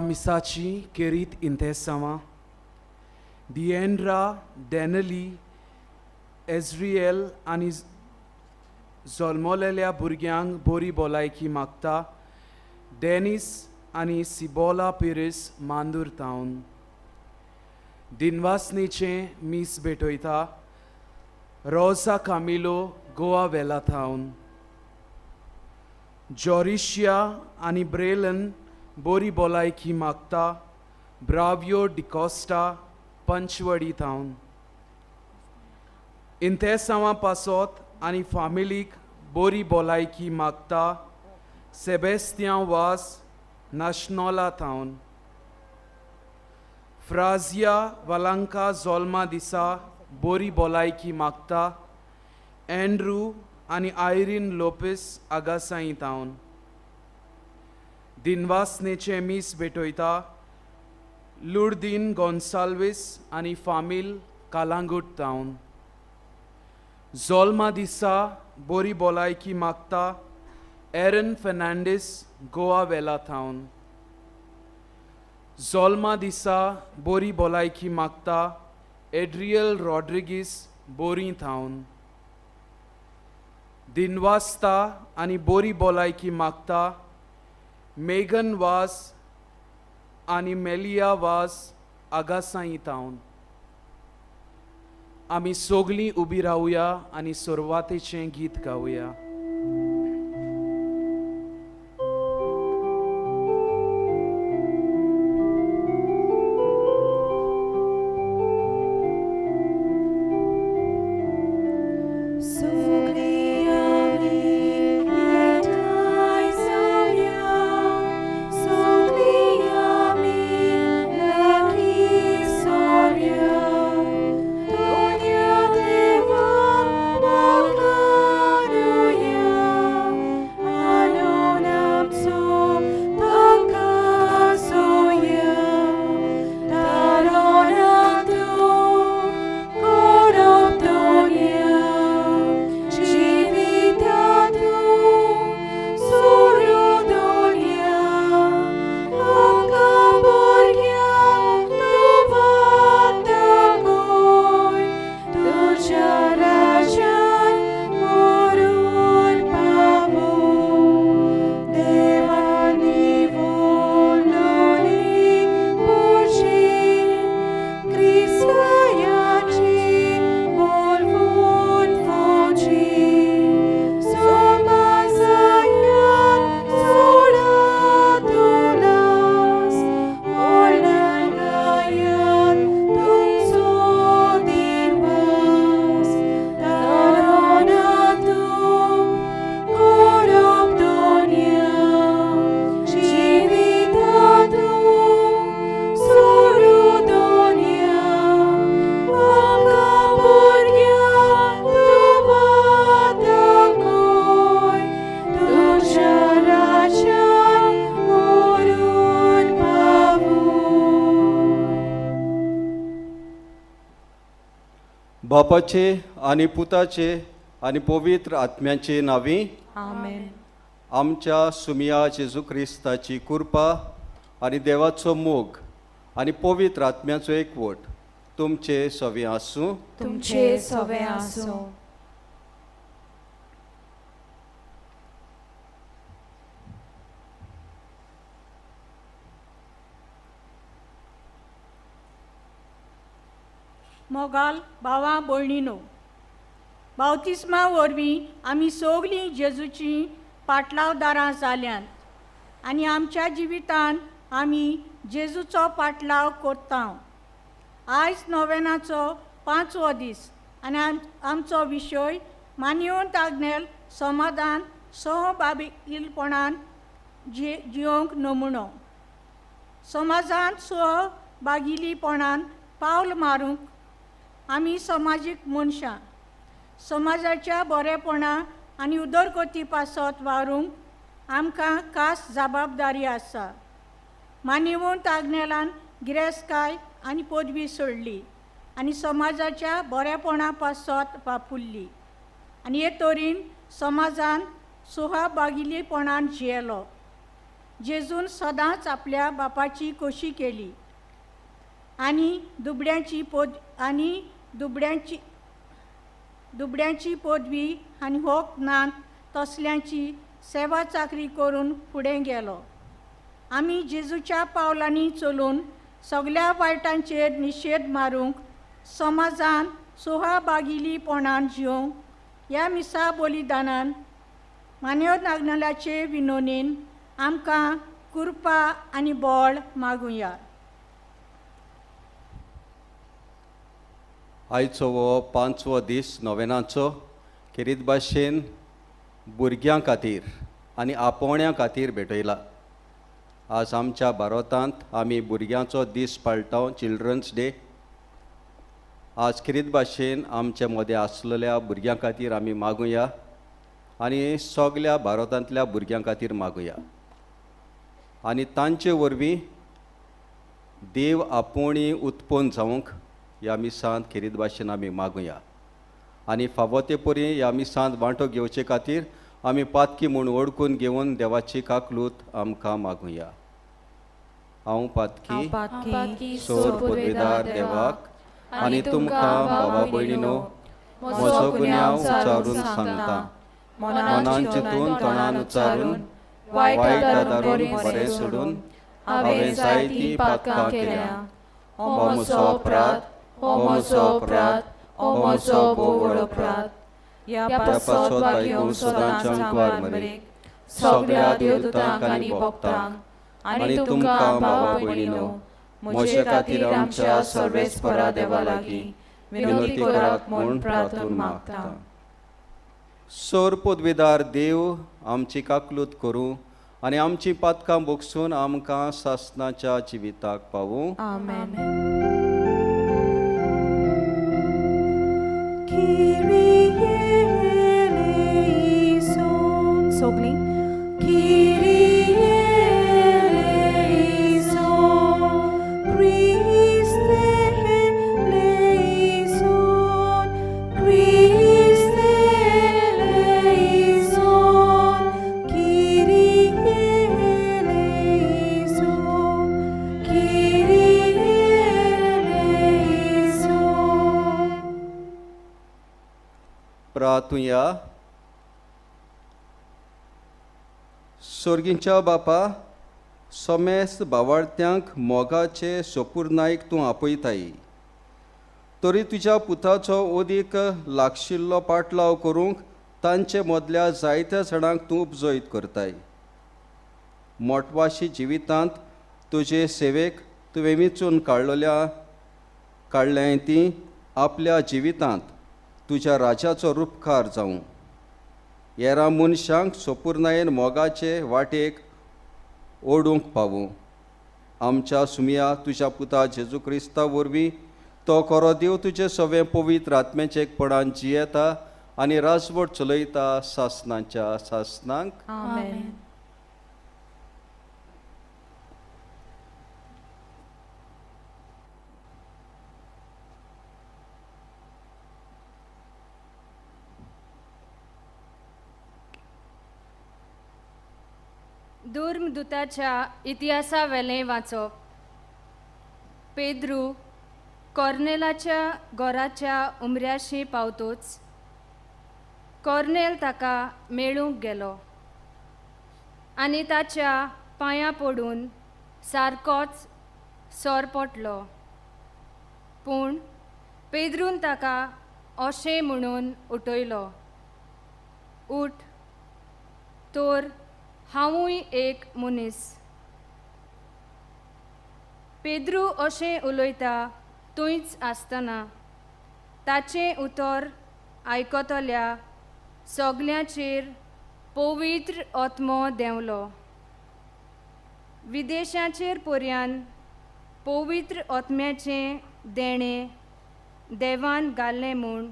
मिसाची केरीत इंतेसांवां दिएंड्रा डॅनली एज्रियल आनी जल्मलेल्या भुरग्यांक बरी भलायकी मागता डॅनीस आनी सिबोला पिरीस मांदूर तावन दिनवासनीचें मीस भेटयता रोजा कामिलो गोवा वेला थावन जॉरिशिया आनी ब्रेलन बोरी भलायकी मागता ब्रावियो डिकॉस्टा पंचवडी थावन इंतेसांवां पासत आनी फामिलीक बोरी भलायकी मागता सेबेस्तियांव वास नाशनोला थावन फ्राजिया वलांका जोल्मा दिसा बोरी भलायकी मागता एंड्रू आनी आयरीन लोपेस आगासाई थावन दिनवासनेचें मीस भेटयता लुर्दीन गोन्साल्वीस आनी फामील कालांगूट थावन जोल्मा दिसा बोरी भलायकी मागता एरन फेर्नांडीस गोवा वेला थावन जोल्मा दिसा बोरी भलायकी मागता एड्रियल रॉड्रिगीस बोरी थावन दिनवासता आनी बोरी भलायकी मागता मेगन वास आनी मेलिया वास आगासाई थावन। आमी सगलीं उबी रावया आनी सुरवातेचें गीत गावया। बापाचे आनी पुताचे आनी पवित्र आत्म्याचे नांवी आमेन। आमच्या सुमिया जेजू क्रिस्ताची कृपा आनी देवाचो मोग आनी पवित्र आत्म्याचो एकवट तुमचे सवे आसूं। तुमचे सवे आसूं। मोगाल भावा भयणीनो, बावतिस्मा वरवीं आमी सगलीं जेजूचीं पाटलावदारां जाल्यांत आनी आमच्या जिवितान आमी जेजूचो पाटलाव करता। आयज नोवेनाचो 5वो दीस आनी आमचो विशय मानवंत आग्नेल समाधान सहभागीपणान जियोंक नमुनो। समाजांत सहभागीपणान पावल मारूंक आमी समाजीक मनशां समाजाच्या बरेपणा आनी उदरगती पासत वावरूंक आमकां खास जबाबदारी आसा। मानवंत आग्नेलान गिरेस्तकाय आनी पदवी सोडली आनी समाजाच्या बरेपणा पासत वापुरली आनी हे तरेन समाजान सहभागीपणान जियेलो। जेजून सदांच आपल्या बापाची कोशी केली आनी दुबड्यांची पदवी आनी हो ज्ञान तसल्यांची सेवा चाकरी करून फुडें गेलो. आमी जेजूच्या पावलांनी चलून सगल्या वायटांचेर निशेध मारूंक समाजान सोहाबागिलीपणान जिवंक ह्या मिसा बलिदानान मान्य नागनालाचे विनोनीन आमकां कृपा आनी बळ मागुया. आयचो हो पांचवो दीस नोवेनाचो खेरीत भाशेन भुरग्यां खातीर आनी आपोवण्या खातीर भेटयला. आज आमच्या भारतांत आमी भुरग्यांचो दीस पाळटा, चिल्ड्रन्स डे. आज खेरीत भाशेन आमच्या मदें आसलेल्या भुरग्यां खातीर आमी मागुया आनी सगल्या भारतांतल्या भुरग्यां खातीर मागुया आनी तांचे वरवीं देव आपोवणी उत्पन्न जावंक ह्या मिसांत खेरीत भाशेन आमी मागुया आनी फावो ते परी ह्या मिसांत वांटो घेवचे खातीर आमी पातकी म्हूण वळखून घेवन देवाची काकलूत आमकां मागुया. हांव पातकी सोर पुर्वेदार देवाक आनी तुमकां भावा भयणीनो म्हजो गुन्यांव उच्चारून सांगता. मनान चिंतून तोंडान उच्चारून वायट आदारून बरें सोडून हांवें जायतीं पातकां केल्या. हो म्हजो अपराध, हो म्हजो अपराध, हो म्हजो भोव व्हड अपराध. ह्या पासत बायको सदांच्या मुखार मरेक सगळ्या देवदूतांक आनी भक्तांक आनी तुमकां भावा भयणीनो म्हजे खातीर आमच्या सर्वेस्परा देवा लागीं विनंती करात म्हूण प्रार्थना मागता. सोर पदवेदार देव आमची काकलूत करूं आनी आमची पातकां भोगसून आमकां सासणाच्या जिविताक पावूं. आमेन. प्रार्थुया. सोर्गींच्या बापा, समेस्त बावार्थ्यांक मोगाचे सोपूर नायक तूं आपयताय, तरी तुज्या पुताचो ओदीक लागशिल्लो पाटलाव करूंक तांचे मदल्या जायत्या जाणांक तूं उपजयत करताय. मोटवाशी जिवितांत तुजे सेवेक तुवें विंचून काडल्याय ती आपल्या जिवितांत तुज्या राजाचो रुपकार जावं. येरा मनशांक सोपूर्णायेन मोगाचे वाटेक ओडूंक पावूं. आमच्या सुमया तुज्या पुता जेजू क्रिस्ता वरवीं तो खरो देव तुजे सगळें पवित्र आत्म्याचे एकपणान जियेता आनी राजवट चलयता सासणाच्या सासणांक. आमेन. दुर्मदुताच्या इतिहासावेलें वाचप. पेद्रू कॉर्नेलाच्या घराच्या उमऱ्याशी पावतोच कॉर्नेल ताका मेळूंक गेलो आनी ताच्या पांयां पडून सारकोच सोरपटलो. पूण पेद्रून ताका अशें म्हणून उठयलो, उठ, तर हांवूय एक मनीस. पेद्रू अशें उलयता थंयच आसतना ताचें उतर आयकतल्या सगल्यांचेर पवित्र आत्मो देंवलो. विदेशाचेर पर्यान पवित्र आत्म्याचें देणें देवान घाल्लें म्हूण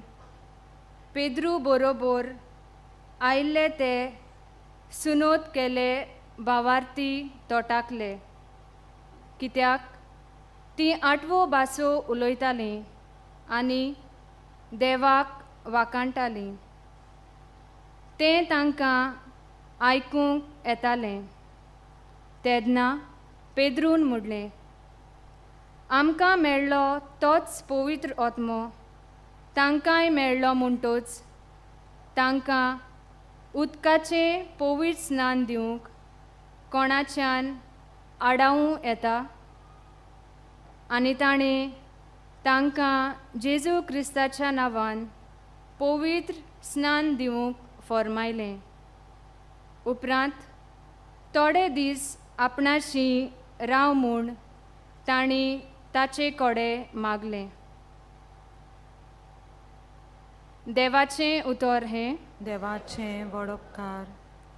पेद्रू बरोबर आयिल्ले ते सुनोत केले भावार्थी तोटाकले, कित्याक ती आठवो भासो उलयतालीं आनी देवाक वाखाणटालीं. तें तांकां आयकूंक येतालें. तेन्ना पेद्रून म्हणलें, आमकां मेळ्ळो तोच पवित्र आत्मो तांकांय मेळ्ळो म्हणटोच तांकां उदकाचें पवित्र स्नान दिवंक कोणाच्यान आडावूं येता? आनी ताणें तांकां जेजू क्रिस्ताच्या नांवान पवित्र स्नान दिवंक फर्मायलें. उपरांत थोडे दीस आपणाशी राव म्हूण तांणी ताचे कडेन मागलें. देवाचें उतर हें देवाचें वडोपकार.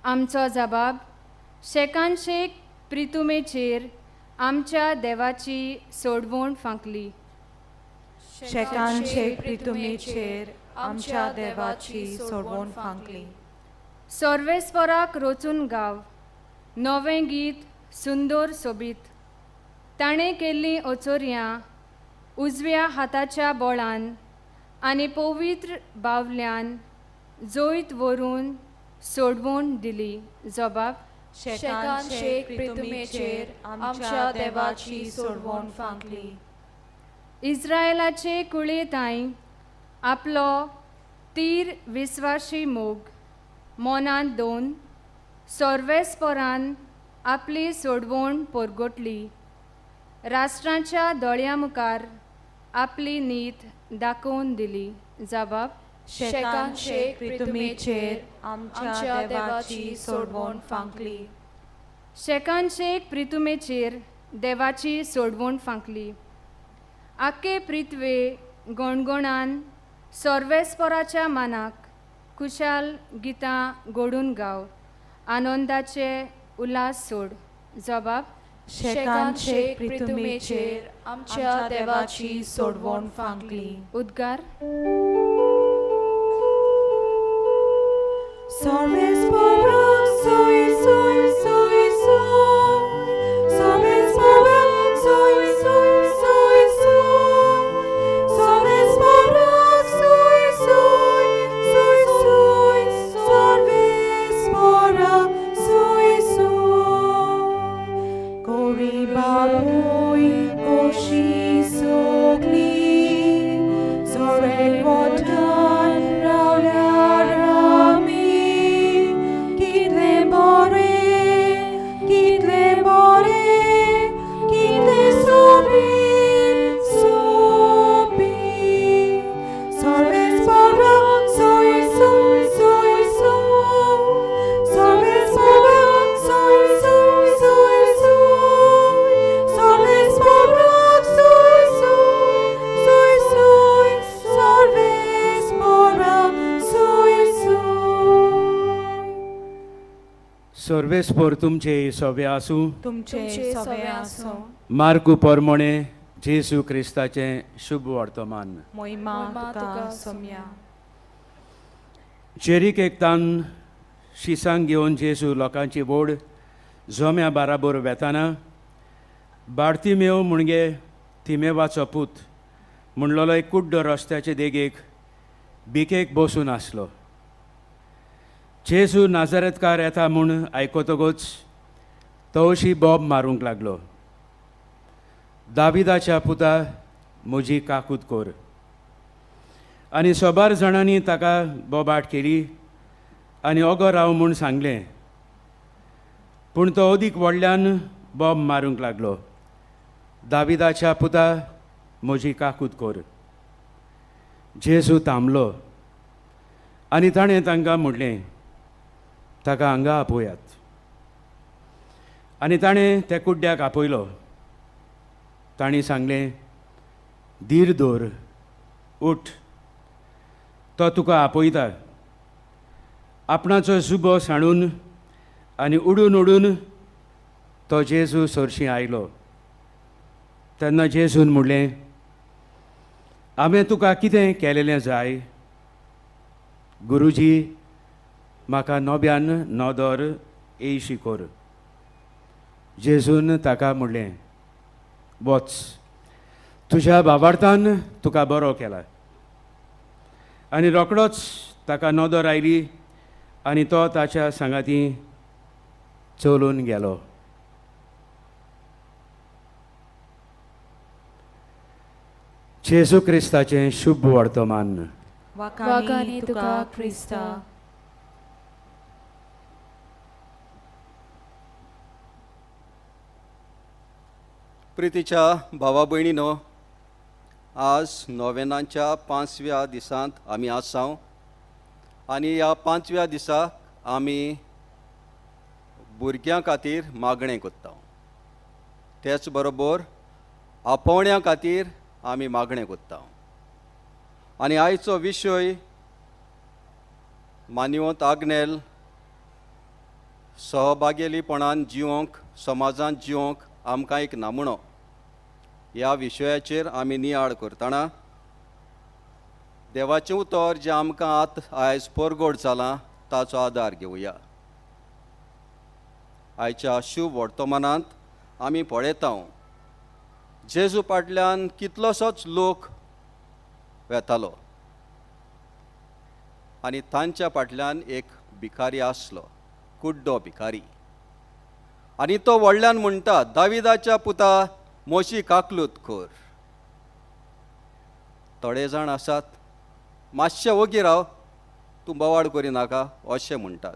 आमचो जबाब शेकान शेक प्रितुमेचेर आमच्या देवाची सोडवण फांकली. शेकान शेक प्रितुमेचेर आमच्या देवाची सोडवण फांकली. सर्वेस्पराक रचून गाव नवें गीत सुंदर सोबीत. ताणें केल्लीं ओचोरयां उजव्या हाताच्या बोळान आनी पवित्र बावल्यान जैत व्हरून सोडवण दिली. जबाब शेकान शेक प्रितुमेचेर आमच्या देवाची सोडवण फांकली. इस्रायलाचे कुळे ताई आपलो तीर विस्वाशी मोग मनांत दोन सर्वेस्परान आपली सोडवण परगटली. राष्ट्रांच्या दोळ्यां मुखार आपली नीत दाखोवन दिली. जबाब शेकान शेक प्रितुमेचेर आमच्या देवाची सोडवण फांकली. शेकान शेक प्रितुमेचेर देवाची सोडवण फांकली. आखे प्रिथवे गणगणान सर्वेस्पराच्या मानाक खुशाल गितां घडून गाव आनंदाचे उल्हास सोड. जबाब शेकान शेक प्रितुमेचेर आमच्या देवाची सोडवण फांकली. उद्गार सर्वेस्पराक सोय सोय सोय सोय सर्वेस्पराक सोय सोय सोय सोय सर्वेस्पराक सोय सोय सोय सोय सर्वेस्पराक सोय सोय कोरी बापूय कोशी सोगली सोरेक वटान रावल्यार आमी कितले बोरे कितले सोबीत सोबीत सर्वेस्पराक सोय सोय सोय सोय सर्वेस्पराक सोय सोय सोय सोय सर्वेस्पराक सोय सोय सोय सोय सर्वेस्पराक सोय सोय. सर्वेस्पर तुमचे सवे आसूं. तुमचे सवे आसूं. मार्कू परमणे जेजू क्रिस्ताचें शुभ वर्तमान. मोहिमा तुका सोम्या. जेरीक एकतान शिसांक घेवन जेजू लोकांची व्हड जोम्या बाराबर वेताना बार्तिमेव म्हणगे तिमेवाचो पूत म्हणलेलो एक कुड्डो रस्त्याचे देगेक भिकेक बसून आसलो. जेजू नाजारेतकार येता म्हूण आयकतकच तो अशी बोब मारूंक लागलो, दाविदाच्या पुता म्हजी काकूत कर. आनी सोबार जाणांनी ताका बोबाट केली आनी ओगो राव म्हूण सांगलें, पूण तो अदीक व्हडल्यान बोब मारूंक लागलो, दाविदाच्या पुता म्हजी काकूत कर. जेजू थांबलो आनी ताणें तांकां म्हणलें, ताका हांगा आपोयात. आनी ताणें त्या कुड्ड्याक आपयलो. तांणी सांगलें, धीर दवर, उठ, तो तुका आपयता. आपणाचो जुबो सांडून आनी उडून उडून तो जेजू सरशीं आयलो. तेन्ना जेजून म्हणलें, हांवें तुका कितें केलेलें जाय? गुरुजी, म्हाका नव्यान नदर येयशी कर. जेजून ताका म्हणलें, वच, तुज्या बाबार्थान तुका बरो केला. आनी रोखडोच ताका नदर आयली आनी तो ताच्या सांगाती चलून गेलो. जेजू क्रिस्ताचें शुभ वर्तमान. वाखाणी तुका क्रिस्ता. प्रितीच्या भावा भयणीनो, आज नोवेनांच्या 5व्या दिसांत आमी आसाव आनी ह्या 5व्या दिसाक आमी भुरग्यां खातीर मागणें करता. तेच बरोबर आपोवण्या खातीर आमी मागणें करता. आनी आयचो विशय मान्यवंत आग्नेल सहभागेलीपणान जिवंक, समाजांत जिवंक आमकां एक नमुनो. ह्या विशयाचेर आमी नियाळ करतना देवाचें उतर जें आमकां आतां आयज परगोड जालां ताचो आदार घेवया. आयच्या शुभ वर्तमानांत आमी पळयता जेजू फाटल्यान कितलोसोच लोक वेतालो आनी तांच्या फाटल्यान एक भिकारी आसलो, कुड्डो भिकारी. आनी तो व्हडल्यान म्हणटा, दाविदाच्या पुता मोशी काकलूत कर. थोडे जाण आसात मातशे ओगी राव, तूं बोवाळ करिनाका अशें म्हणटात.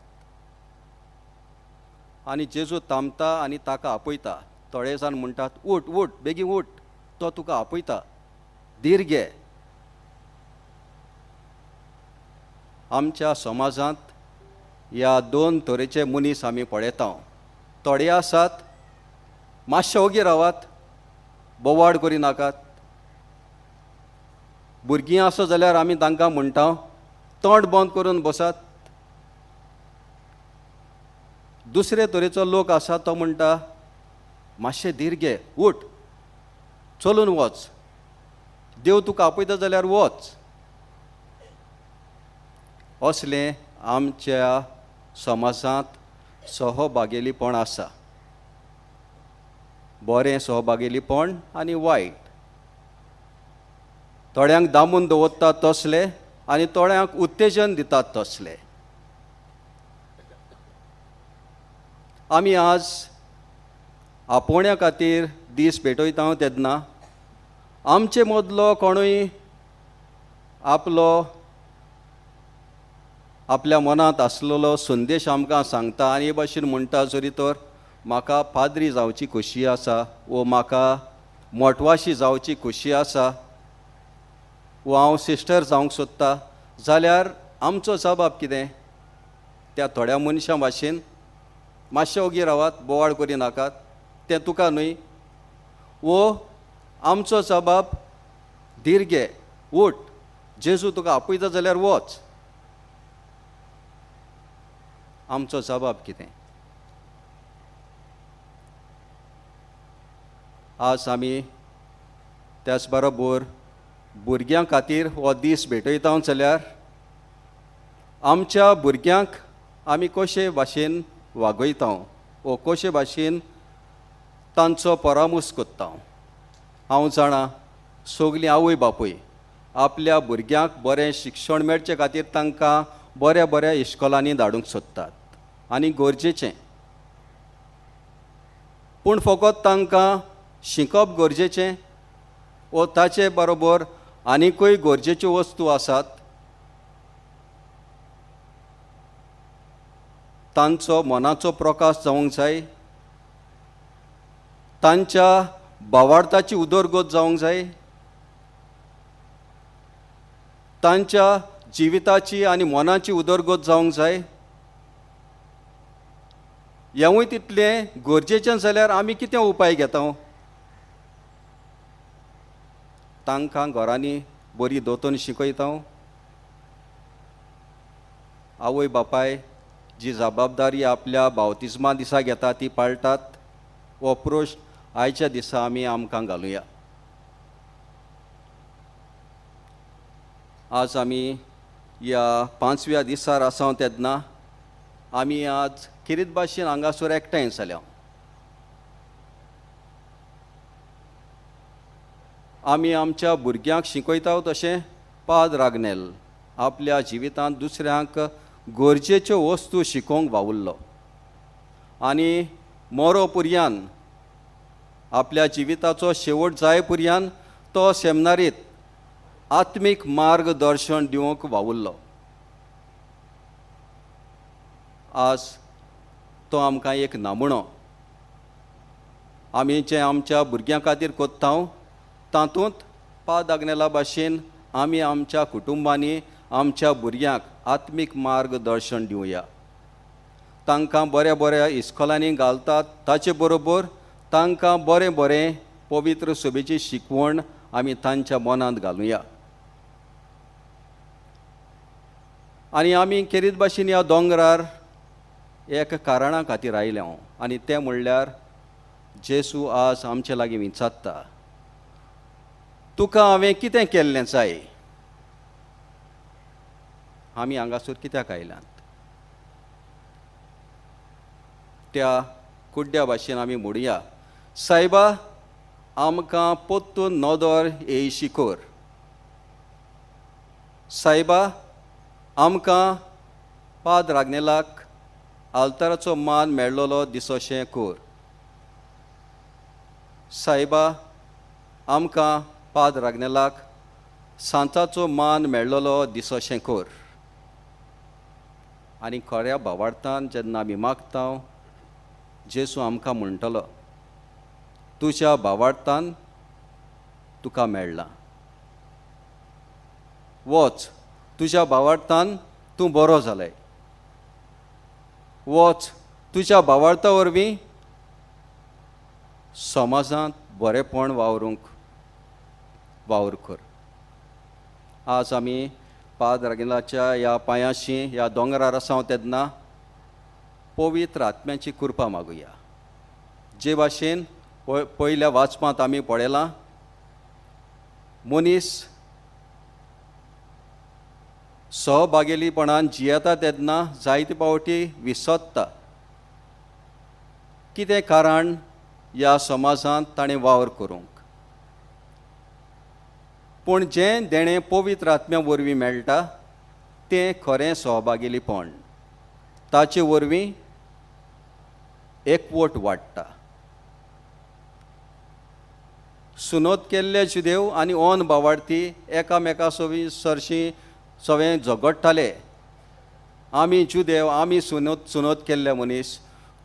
आनी जेजू थांबता आनी ताका आपयता. थोडे जाण म्हणटात, उठ उठ बेगीन उठ, तो तुका आपयता, धीर घे. आमच्या समाजांत ह्या दोन तरेचे मनीस आमी पळयता. थोडे आसात मातशे ओगी रावात, बोवाळ करिनाकात. भुरगीं आसा जाल्यार आमी तांकां म्हणटा तोंड बंद करून बसात. दुसरे तरेचो लोक आसा तो म्हणटा मातशें धीर घे, उठ, चलून वच, देव तुका आपयता जाल्यार वच. असलें आमच्या समाजांत सहभागेलीपण आसा, बरें सहभागेलीपण आनी वायट. थोड्यांक दामून दवरतात तसले आनी थोड्यांक उत्तेजन दितात तसले. आमी आज आपोवण्या खातीर दीस भेटयता तेन्ना आमचे मदलो कोणूय आपलो आपल्या मनांत आसलेलो संदेश आमकां सांगता आनी हे भाशेन म्हणटा, जरी तर म्हाका पाद्री जावची खोशी आसा, वो म्हाका मोटवाशी जावची खोशी आसा, वो हांव सिस्टर जावंक सोदता, जाल्यार आमचो जबाब कितें? त्या थोड्या मनशां भाशेन मातशें ओगी रावात, बोवाळ करिनाकात, तें तुका न्हय. वो आमचो जबाब धीर घे, उठ, जेजू तुका आपयता जाल्यार वच. आमचो जबाब कितें? आज आमी त्याच बरोबर भुरग्यां खातीर हो दीस भेटयता जाल्यार आमच्या भुरग्यांक आमी कशे भाशेन वागयता वो कशे भाशेन तांचो परामर्श करता. हांव जाणा सगलीं आवय बापूय आपल्या भुरग्यांक बरें शिक्षण मेळचे खातीर तांकां बऱ्या बऱ्या इश्कोलांनी धाडूंक सोदतात आनी गरजेचें. पूण फकत तांकां शिकप गरजेचें वो ताचे बरोबर आनीकूय गरजेच्यो वस्तू आसात. तांचो मनाचो प्रकाश जावंक जाय, तांच्या भावार्थाची उदरगत जावंक जाय, तांच्या जिविताची आनी मनाची उदरगत जावंक जाय. हेंवूय तितलें गरजेचें जाल्यार आमी कितें उपाय घेता? तांकां घरांनी बरी दोतोन शिकयता. आवय बापाय जी जबाबदारी आपल्या बावतिज्मा दिसा घेता ती पाळटात. हो प्रश्न आयच्या दिसा आमी आमकां घालुया. आज आमी ह्या 5व्या दिसार आसा तेन्ना आमी आज खेरीत भाशेन हांगासर एकठांय जाल्या. आमी आमच्या भुरग्यांक शिकयता तशें पाद्र आग्नेल आपल्या जिवितांत दुसऱ्यांक गरजेच्यो वस्तू शिकोवंक वावुरलो आनी मोरो पुर्यान आपल्या जिविताचो शेवट जाय पुर्यान तो सेमिनारीत आत्मीक मार्गदर्शन दिवंक वावुरलो. आज तो आमकां एक नमुनो. आमी जें आमच्या भुरग्यां खातीर कोत्ता तातूंत पाद आग्नेला भाशेन आमी आमच्या कुटुंबांनी आमच्या भुरग्यांक आत्मीक मार्गदर्शन दिवया. तांकां बऱ्या बऱ्या इस्कोलांनी घालतात, ताचे बरोबर तांकां बरें बरें पवित्र सभेची शिकवण आमी तांच्या मनांत घालुया. आनी आमी खेरीत भाशेन ह्या दोंगरार एक कारणा खातीर आयले हांव, आनी तें म्हणल्यार जेसू आज आमचे लागीं विचारता, तुका हांवें कितें केल्लें जाय? आमी हांगासर कित्याक आयल्यात? त्या कुड्ड्या भाशेन आमी म्हणुया, सायबा आमकां परतून नदर येयशी कर. सायबा आमकां पाद रागनेलाक आल्ताराचो मान मेळ्ळोलो दिसोशें कर. सायबा आमकां पाद रागनेलाक सांताचो मान मेळ्ळोलो दिसोशें कर. आनी खऱ्या भावार्थान जेन्ना आमी मागता, जेसू आमकां म्हणटलो, तुज्या भावार्थान तुका मेळ्ळां, वच तुज्या भावार्थान तूं बरो जालाय, वच तुज्या भावार्था वरवीं समाजांत बरेंपण वावरूंक वावर कर. आज आमी पाद रागिलाच्या ह्या पांयाशी ह्या दोंगरार आसा तेन्ना पवित्र आत्म्याची कृपा मागुया. जे भाशेन पयल्या वाचपांत आमी पळयलां, मनीस सहभागेलीपणान जियेता तेन्ना जायते पावटी विसरता कितें कारण ह्या समाजांत ताणें वावर करूंक. पूण जें देणें पवित्र आत्म्या वरवीं मेळटा तें खरें सहभागेलीपण, ताचे वरवीं एकवट वाडटा. सुनोत केल्ले जुदेव आनी ऑन बावार्थी एकामेका सरशीं सगळें झगडटाले. आमी जुदेव, आमी सुनोत केल्ले मनीस,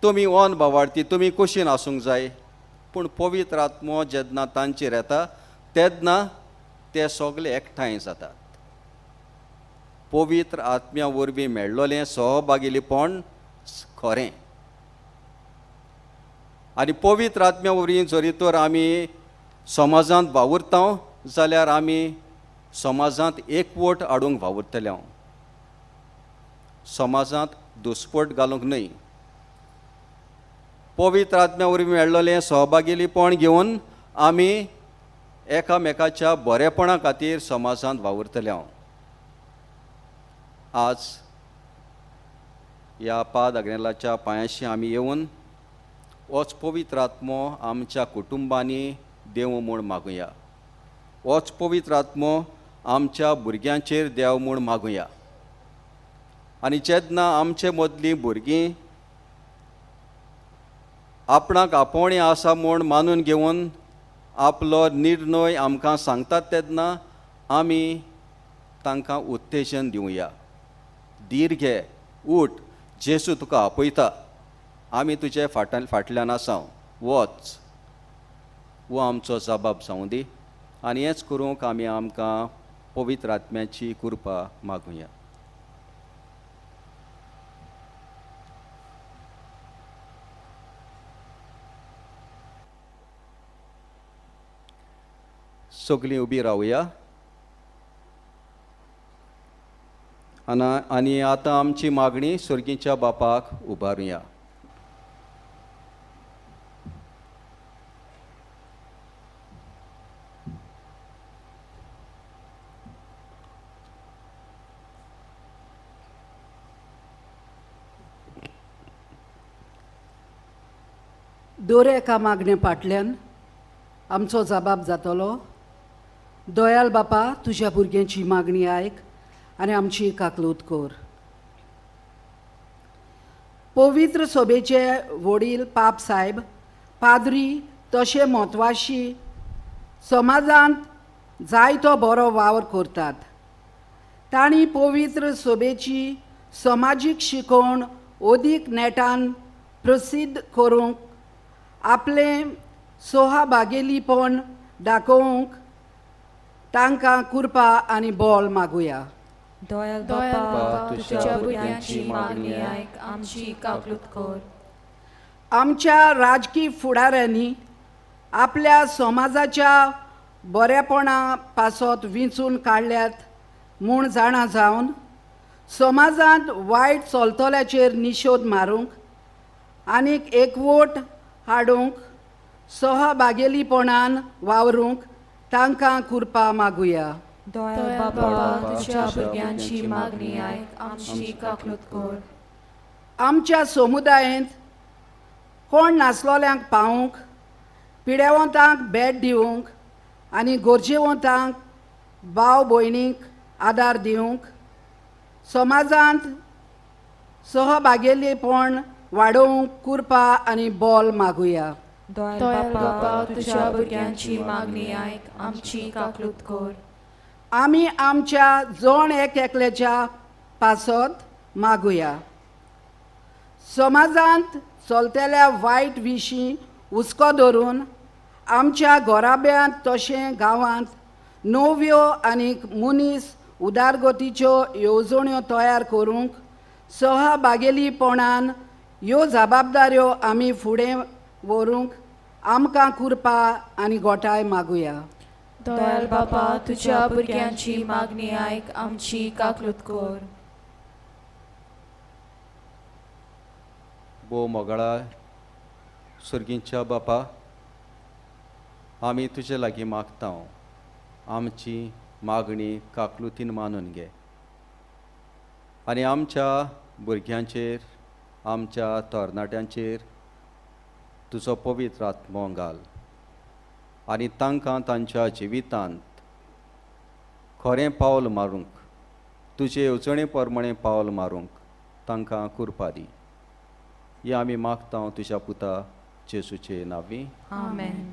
तुमी ऑन बावार्थी, तुमी कुशीन आसूंक जाय. पूण पवित्र आत्मो जेन्ना तांचेर येता तेन्ना ते सगळे एकठांय जातात. पवित्र आत्म्या वरवीं मेळ्ळोलें सहभागीलेपण खरें. आनी पवित्र आत्म्या वरवीं जरी तर आमी समाजांत वावुरता जाल्यार आमी समाजांत एकवट हाडूंक वावुरतले. हांव समाजांत दुस्पट घालूंक न्हय. पवित्र आत्म्या वरवीं मेळ्ळोलें सहभागीलेपण घेवन आमी एकामेकाच्या बरेपणा खातीर समाजांत वावुरतले. हांव आज ह्या पाद आग्नेलाच्या पांयाशी आमी येवन होच पवित्र आत्मो आमच्या कुटुंबांनी देव म्हूण मागुया. होच पवित्र आत्मो आमच्या भुरग्यांचेर देव म्हूण मागुया. आनी जेन्ना आमचे मदलीं भुरगीं आपणाक आपोवणें आसा म्हूण मानून घेवन आपलो निर्णय आमकां सांगतात तेन्ना आमी तांकां उत्तेजन दिवया. धीर घे, उठ, जेसू तुका आपयता, आमी तुजे फाटल्यान आसा, वच. हो आमचो जबाब जावं दी. आनी हेंच करूंक आमी आमकां पवित्र आत्म्याची कृपा मागुया. सगळीं उबी रावया. आनी आतां आमची मागणी सर्गीच्या बापाक उबारुया. दर एका मागणे फाटल्यान आमचो जबाब जातलो. दयाल बापा, तुज्या भुरग्यांची मागणी आयक आनी आमची काकलूत कर. पवित्र सभेचे वडील पाप साहेब, पाद्री तशें म्हत्वाशी समाजांत जायतो बरो वावर करतात. तांणी पवित्र सभेची समाजीक शिकवण अदीक नेटान प्रसिद्ध करूंक आपलें सोहाबागेलीपण दाखोवंक तांकां कृपा आनी बळ मागुया. दयाळ बापा, तुज्या भुरग्यांची मागणी आयक, आमची काकलूत कर. आमच्या राजकीय फुडाऱ्यांनी आपल्या समाजाच्या बरेपणा पासत विंचून काडल्यात म्हूण जाणा जावन समाजांत वायट चलतल्याचेर निशोध मारूंक आनीक एकवट हाडूंक सहभागेलीपणान वावरूंक तांकां कृपा मागुया. दयाळ बापा, तुज्या भुरग्यांची मागणी आयक, आमची काकलूत कर. आमच्या समुदायेंत कोण नासलोल्यांक पावूंक, पिडेवंतांक भेट दिवंक आनी गरजेवंतांक भाव भयणींक आदार दिवंक समाजांत सहभागेलीपण वाडोवंक कृपा आनी बळ मागुया. दयाळ बापा, तुज्या भुरग्यांची मागणी आयक, आमची काकलूत कर. आमी आमच्या जण एक एकल्याच्या पासत मागुया. समाजांत चलतल्या वायट विशीं हुस्को धरून आमच्या घराब्यांत तशें गांवांत नव्यो आनी मनीस उदारगतीच्यो येवजण्यो तयार करूंक सहभागेलीपणान ह्यो जबाबदाऱ्यो आमी फुडें व्हरूंक आमकां कृपा आनी गोठाय मागुया. दयाळ बापा, तुज्या भुरग्यांची मागणी आयक, आमची काकलूत कर. भोव मोगाळा सर्गींच्या बापा, आमी तुजे लागीं मागता, आमची मागणी काकलुतीन मानून घे आनी आमच्या भुरग्यांचेर, आमच्या तरणाट्यांचेर तुजो पवित्र आत्मो घाल आनी तांकां तांच्या जिवितांत खरें पावल मारूंक, तुजे येवजणे प्रमाणें पावल मारूंक तांकां कृपा दी. हें आमी मागता तुज्या पुता जेसूचे नांवी. आमेन.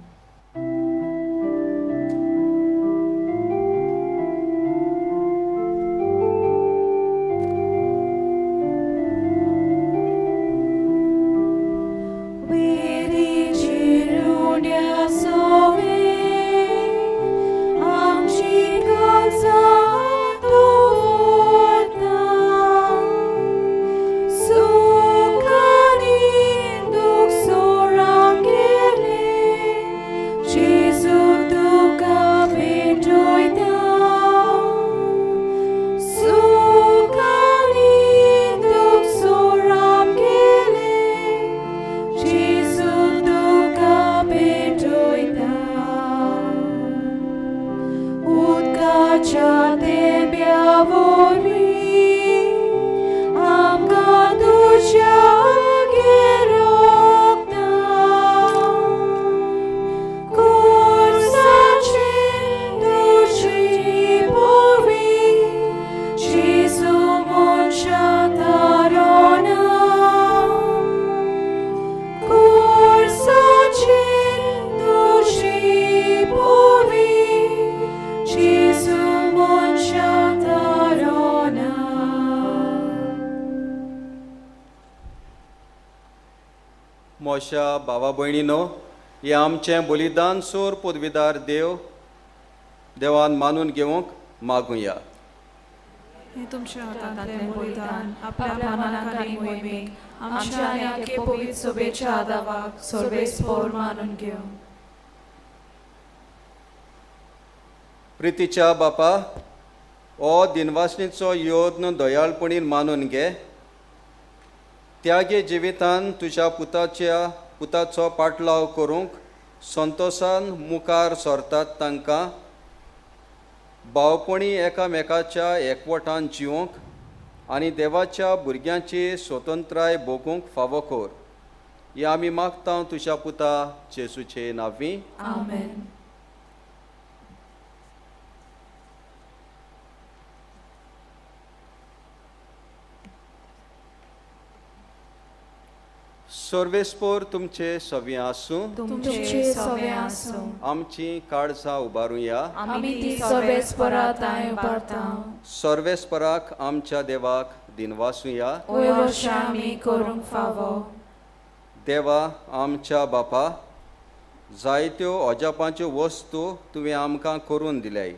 मोशा भावा भयणीनो, हें आमचें बलिदान सोर पदवीदार देव देवान मानून घेवंक मागुया. हें तुमच्या हातांतलें बलिदान आपल्या मनाक आनी मोहिमेक आमच्या आनी आख्खे पवित्र सभेच्या आदावाक सर्वेस्पोर मानून घेवं. प्रितीच्या बापा, हो दिनवासणीचो यत्न दयाळपणीन मानून घे. त्यागे जिवितान तुज्या पुताचो पाटलाव करूंक संतोसान मुखार सरतात तांकां भावपणी एकामेकाच्या एकवटान जिवंक आनी देवाच्या भुरग्यांची स्वतंत्राय भोगूंक फावो कर. हें आमी मागता तुज्या पुता जेसूचे नांवी. आमेन. सर्वेस्पोर तुमचे सवे आसूं, तुमचे सवे आसूं। आमची काळजां उबारुया, आमी ती सर्वेस्परा तांय उबारता। सर्वेस्पराक आमच्या देवाक दिनवासुया, वय आमी करूंक फावो। देवा आमच्या बापा, जायत्यो अजापांच्यो वस्तू तुवें आमकां करून दिल्याय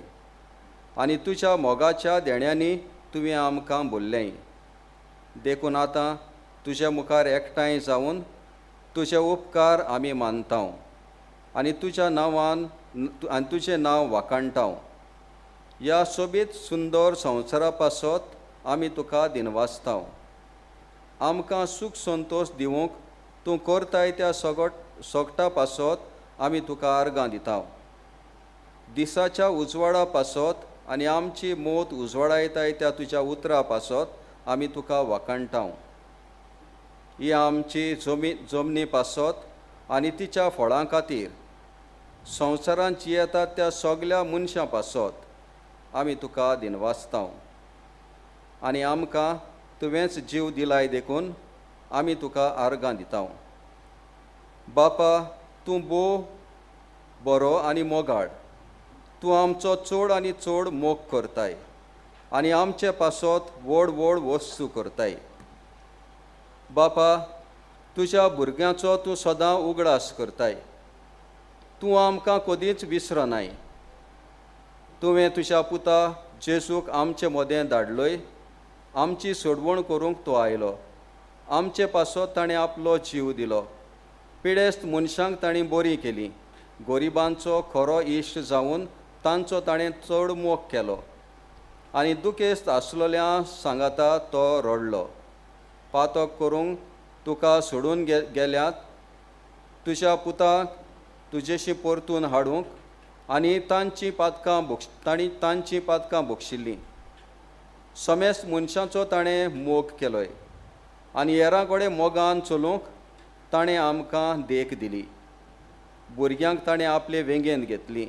आनी तुज्या मोगाच्या देण्यांनी तुवें आमकां बोल्लें। देखून आतां तुज्या मुखार एकठांय जावन तुजे उपकार आमी मानता आनी तुज्या नांवान आनी तुजें नांव वाखाणटा। ह्या सोबीत सुंदर संवसारा पासत आमी तुका दिनवासता। आमकां सूख संतोश दिवंक तूं करताय त्या सगटा पासत आमी तुका आर्गां दिता। दिसाच्या उजवाडा पासत आनी आमची मोत उजवाडायताय त्या तुज्या उतरा पासत आमी तुका वाखाणटा। ही आमची जमनी पासत आनी तिच्या फळां खातीर संवसारांत जियेतात त्या सगल्या मनशां पासत आमी तुका दिनवासता। आनी आमकां तुवेंच जीव दिलाय देखून आमी तुका आर्गां दिता। बापा, तूं भोव बरो आनी मोगाळ, तूं आमचो चड आनी चड मोग करताय आनी आमचे पासत व्हड व्हड वस्तू करताय। बापा, तुज्या भुरग्यांचो तूं सदां उगडास करताय, तूं आमकां कदींच विसरनाय। तुवें तुज्या पुता जेजूक आमचे मदें धाडलोय, आमची सोडवण करूंक तो आयलो। आमचे पासत ताणें आपलो जीव दिलो। पिडेस्त मनशांक ताणें बरी केली, गरिबांचो खरो इश्ट जावन तांचो ताणें चड मोग केलो आनी दुखेस्त आसलेल्या सांगाता तो रडलो। पातक करूंक तुका सोडून गेल्यात तुज्या पुताक तुजेशी परतून हाडूंक आनी तांची पातकां भोगशिल्लीं। समेस्त मनशांचो ताणें मोग केलोय आनी हेरां कडेन मोगान चलूंक ताणें आमकां देख दिली। भुरग्यांक ताणें आपले वेंगेंत घेतली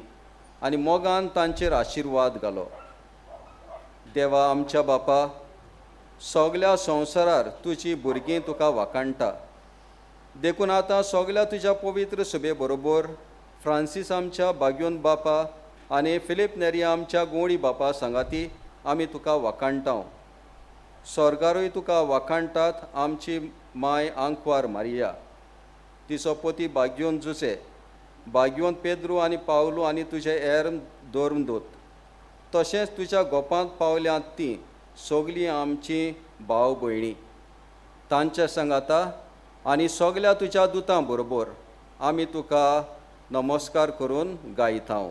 आनी मोगान तांचेर आशिर्वाद घालो। देवा आमच्या बापा, सगल्या संवसारार तुजी भुरगीं तुका वाखाणटा। देखून आतां सगल्या तुज्या पवित्र सभे बरोबर फ्रांसीस आमच्या बाग्योन बापा आनी फिलीप नेरी आमच्या गोंडी बापा सांगाती आमी तुका वाखाणटा। स्वर्गारूय तुका वाखाणटात आमची माय आंकवार मारिया, तिचो पती बाग्योन जुसे, बाग्योन पेद्रू आनी पावलू आनी तुजे हेर धर्मदूत, तशेंच तुज्या गोपांत पावल्यांत तीं सगलीं आमची भाव भयणी। तांच्या सांगाता आनी सगल्या तुज्या दुतां बरोबर आमी तुका नमस्कार करून गायता।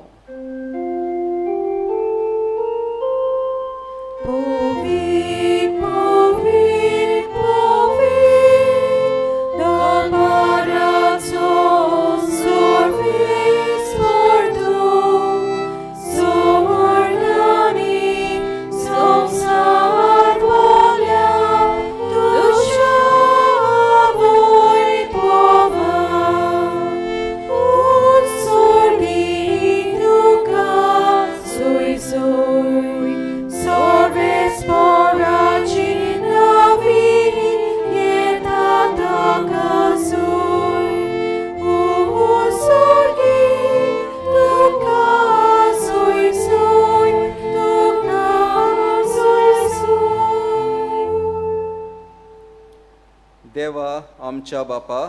देवा आमच्या बापा,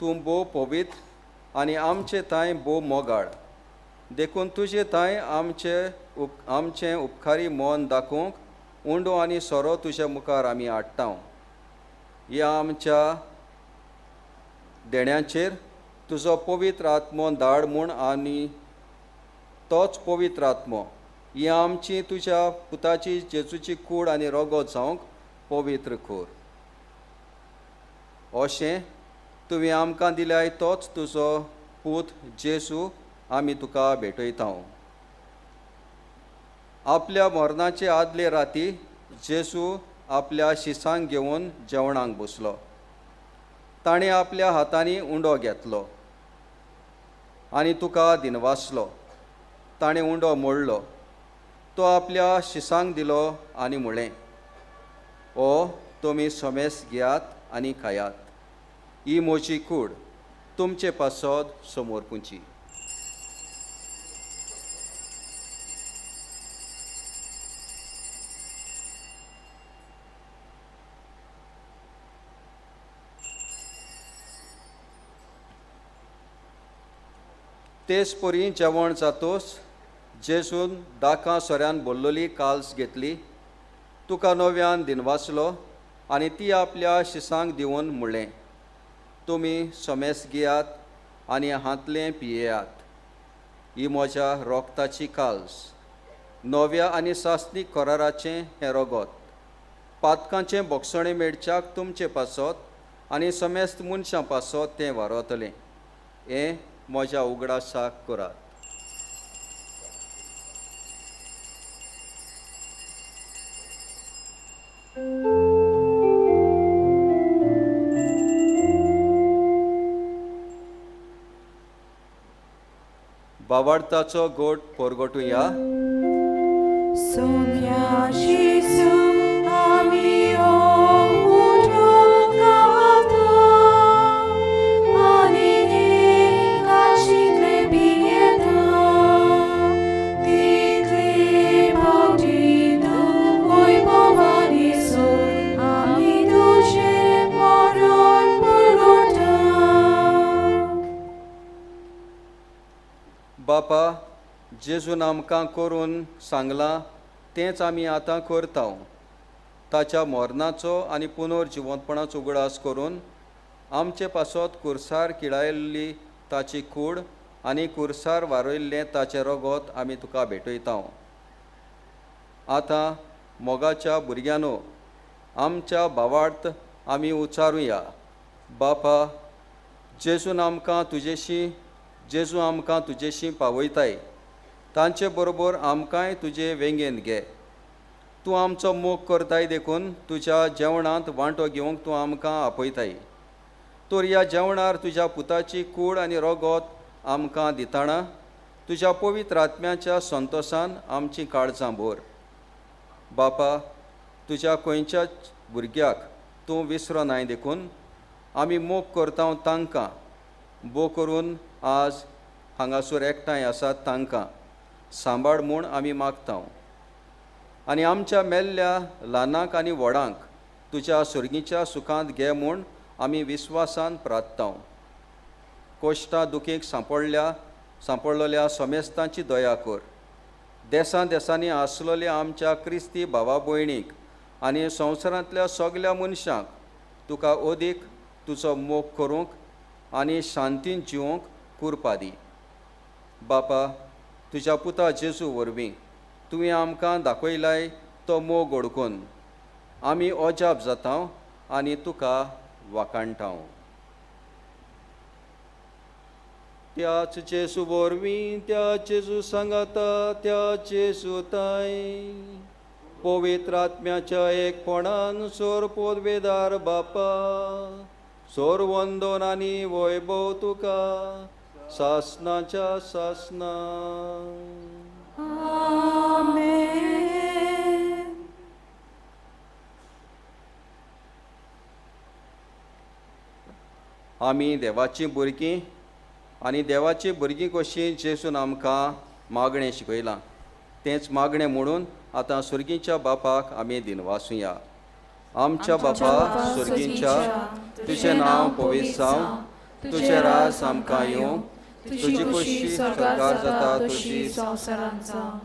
तूं भोव पवित्र आनी आमचे थांय भोव मोगाळ, देखून तुजे थांय आमचें उपकारी मन दाखोवंक उंडो आनी सोरो तुज्या मुखार आमी हाडटा। ह्या आमच्या देण्यांचेर तुजो पवित्र आत्मो धाड म्हूण आनी तोच पवित्र आत्मो ही आमची तुज्या पुताची जेजूची कूड आनी रगत जावंक पवित्र कर। अशें तुवें आमकां दिल्याय तोच तुजो पूत जेजू आमी तुका भेटयता। आपल्या मरणाचे आदले राती जेजू आपल्या शिसांक घेवन जेवणाक बसलो। ताणें आपल्या हातांनी उंडो घेतलो आनी तुका दिनवासलो। ताणें उंडो मोडलो, तो आपल्या शिसांक दिलो आनी म्हळें, ओ तुमी समेस घेयात आनी खायात, ही म्हजी कूड तुमचे पासत समर्पूंची. तेच परी जेवण जातोच जेजून दाकां सोऱ्यान बोल्लोली काल्स घेतली, तुका नव्यान दिनवासलो आनी ती आपल्या शिसांक दिवन म्हणलें, तुमी समेस घेयात आनी हांतलें पियेयात. ही म्हज्या रोगताची काल्स, नव्या आनी सासणीक कराराचें हें रोगत, पातकांचें बोगसणें मेळच्याक तुमचे पासत आनी समेस्त मनशां पासत तें वारवतलें. हें म्हज्या उगडासाक करात. बावार्थाचो गोट पोरगोटुया. बापा, जेजून आमकां करून सांगलां तेंच आमी आतां करता. ताच्या मरणाचो आनी पुनर्जिवंतपणाचो उगडास करून आमचे पासत कुर्सार किळायल्ली ताची कूड आनी कुर्सार वारयल्लें ताचें रगत आमी तुका भेटयता. आतां मोगाच्या भुरग्यांनो, आमच्या भावार्थ आमी उच्चारुया. बापा, जेजून आमकां तुजेशी जेजू आमकां तुजेशी पावयताय, तांचे बरोबर आमकांय तुजे वेंगेंत घे. तूं आमचो मोग करताय देखून तुज्या जेवणांत वांटो घेवंक तूं आमकां आपयताय. तर ह्या जेवणार तुज्या पुताची कूड आनी रगत आमकां दिताना तुज्या पवित्र आत्म्याच्या संतोसान आमची काळजां भर. बापा, तुज्या खंयच्याच भुरग्याक तूं विसरो नाय देखून आमी मोग करता तांकां बो करून आज हांगासर एकठांय आसात तांकां सांबाळ म्हूण आमी मागता. आनी आमच्या मेल्ल्या ल्हानांक आनी व्हडांक तुज्या सुर्गीच्या सुखांत घे म्हूण आमी विस्वासान प्रार्थता. कोश्टां दुखीक सांपडलेल्या समेस्तांची दया कर. देसां देसांनी आसलेल्या आमच्या क्रिस्ती भावा भयणीक आनी संवसारांतल्या सगल्या मनशांक तुका अदीक तुजो मोग करूंक आनी शांतीन जिवंक कुरपा दी. बापा, तुज्या पुता जेजू वरवीं तुवें आमकां दाखयलाय तो मोग ओडकून आमी अजाप जाता आनी तुका वाखाणटा. त्याच जेजू वरवीं, त्या जेजू सांगाता, त्या जेजू ताय पवित्र आत्म्याच्या एकपणान सोर पोदवेदार बापा, सोर वंदन आनी वैभव तुका सासनाच्या सासना. आमेन. आमी देवाचीं भुरगीं आनी देवाचीं भुरगीं कशीं जेजून आमकां मागणें शिकयलां तेंच मागणें म्हणून आतां सुर्गीच्या बापाक आमी दिनवासुया. आमच्या बापा सुर्गीच्या, तुजें नांव पवित्र जावं, तुजें राज आमकां येवं, तुजी खोशी सरकार जाता तशी संवसारांत जावं.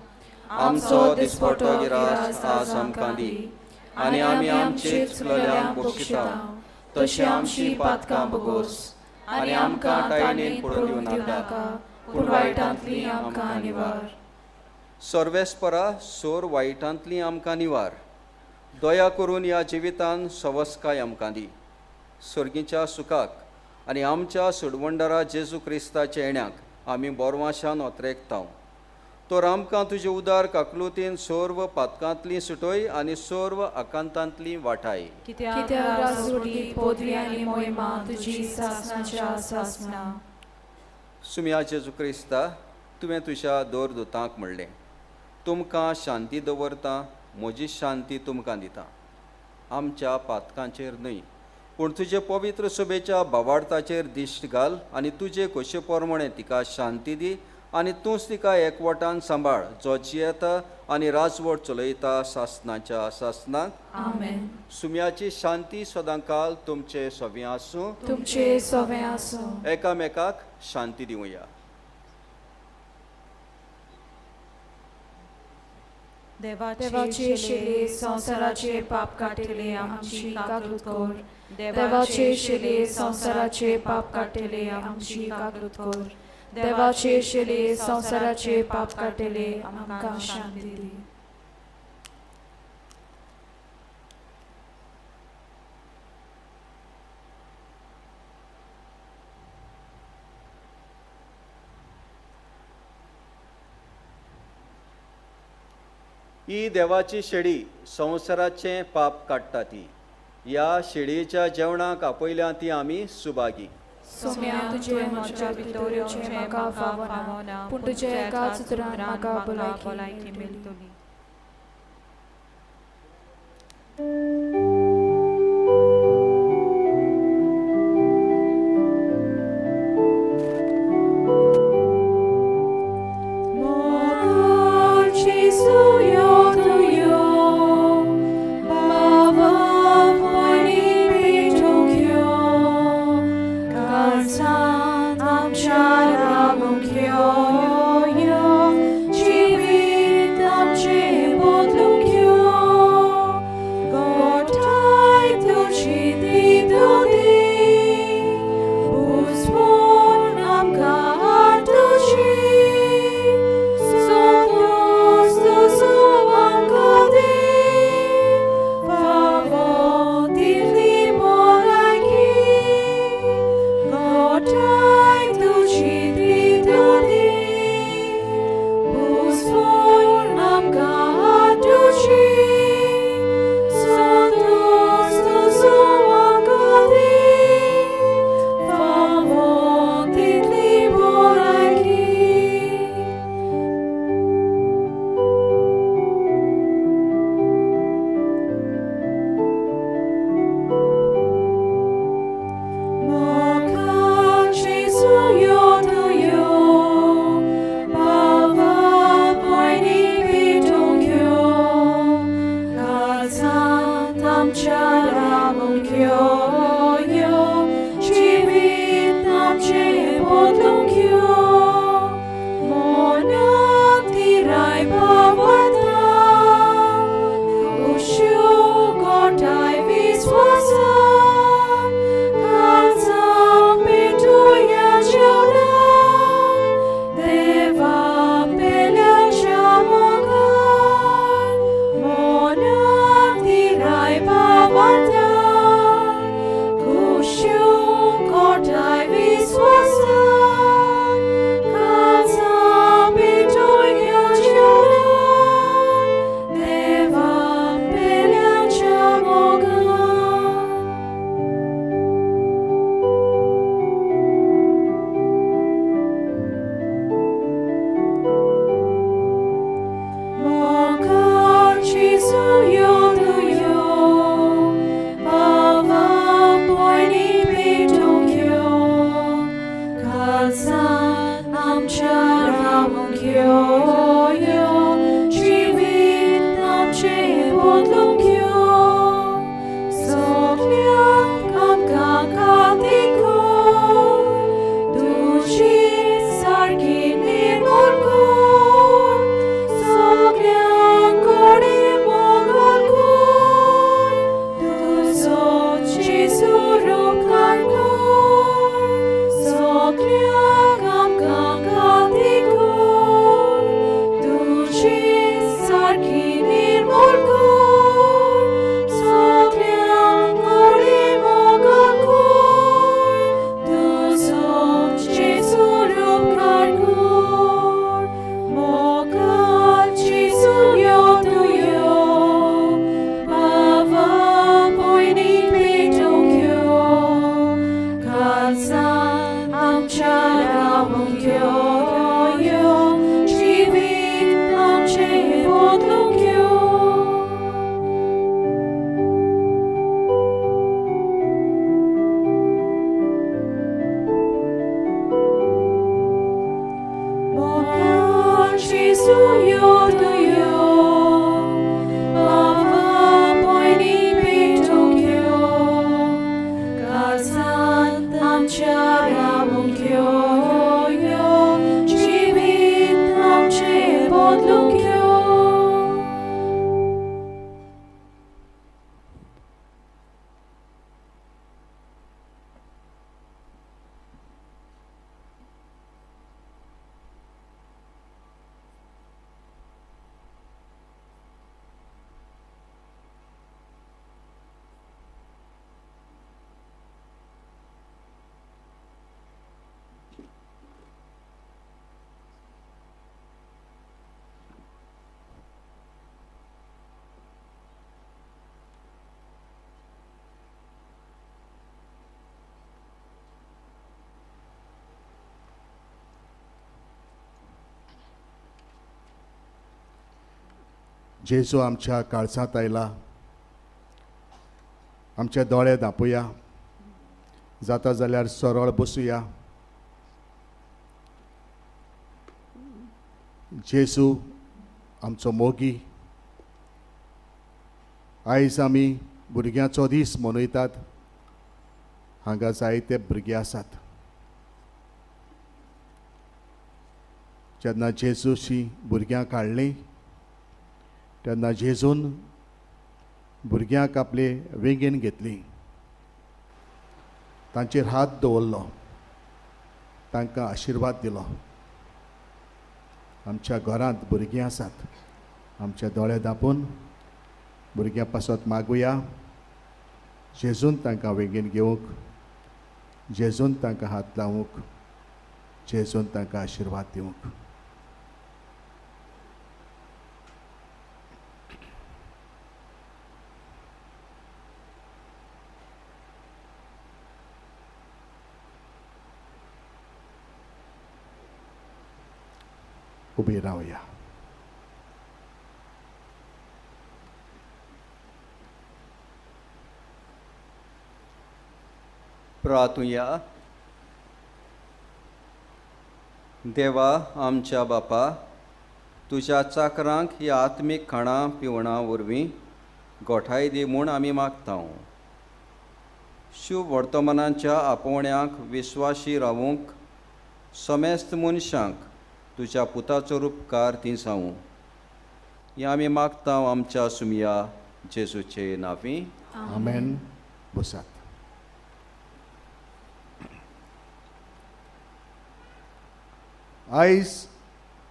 आमचो दिसपटो गिरास आज आमकां दी आनी आमी आमचे चुकलेल्यांक बक्षिता तशें आमची पातकां बगोस आनी आमकां तायणेन पडून दिवं नाका, पूण वायटांतली आमकां निवार. सर्वेस्परा सोर वायटांतली आमकां निवार. दया करून ह्या जिवितान सवस्काय आमकां दी. सर्गीच्या सुखाक आनी आमच्या सुडवंडरा जेजू क्रिस्ताच्या येण्याक आमी बोरवाशान ओतरेकता. तर आमकां तुजे उदार काकलुतीन सर्व पातकांतली सुटय आनी सर्व आकांतांतली वाटाय. कित्याक राजवटी पदवी आनी मोहिमा तुजी सासनाच्या सासना. सुम्या जेजू क्रिस्ता, तुवें तुज्या दोर दुतांक म्हणलें, तुमकां शांती दवरता, म्हजी शांती तुमकां दिता. आमच्या पातकांचेर न्हय पूण तुजे पवित्र सभेच्या भावार्थाचेर दिश्ट घाल आनी तुजे खोशे प्रमाणे तिका शांती दी आनी तूंच तिका एकवटान सांबाळ, जो जियेता आनी राजवट चलयता सासनाच्या सासनाक। आमेन। सुम्याची शांती सदांकाल तुमचे सवे आसूं, तुमचे सवे आसूं। एकामेकाक शांती दिवया। देवाचे शिले संवसाराचे पाप काडटले आमची काकूत कर। देवाचे शिले संवसाराचे पाप काडटले आमची काकूत कर। देवाचे शिले संवसाराचे पाप काडटले आमकां शांती दी। ही देवाची शेडी संवसाराचें पाप काडटा ती। ह्या शेडयेच्या जेवणाक आपयल्या ती आमी सुभागी। सोम्या तुजे म्हज्या भितर येवचें म्हाका फावना, पूण तुज्या एकाच उतरान म्हाका भलायकी मेळटली। God काळजांत आमच्या रावूंक यो, यो जिवीत आमचें बदलूंक यो. जेजू आमच्या काळजांत आयला, आमचे दोळे धांपुया, जाता जाल्यार सरळ बसुया. जेजू आमचो मोगी. आयज आमी भुरग्यांचो दीस मनयतात. हांगा जायते भुरगे आसात. जेन्ना जेजूशी भुरग्यांक काडलीं तेन्ना जेजून भुरग्यांक आपले वेंगेन घेतली, तांचेर हात दवरलो, तांकां आशिर्वाद दिलो. आमच्या घरांत भुरगीं आसात, आमचे दोळे धांपून भुरग्यां पासत मागुया. जेजून तांकां वेंगेन घेवंक, जेजून तांकां हात लावंक, जेजून तांकां आशिर्वाद दिवंक. उबी रावया. प्रार्थुया. देवा आमच्या बापा, तुज्या चाकरांक ही आत्मीक खाणां पिवणां वरवीं गोठाय दी म्हूण आमी मागता. शुभ वर्तमानाच्या आपोवण्याक विश्वासी रावूंक समेस्त मनशांक तुज्या पुताचो उपकार ती जावूं, हें आमी मागता आमच्या सुमया जेजूचे नांवी. आमेन. बसात. आयज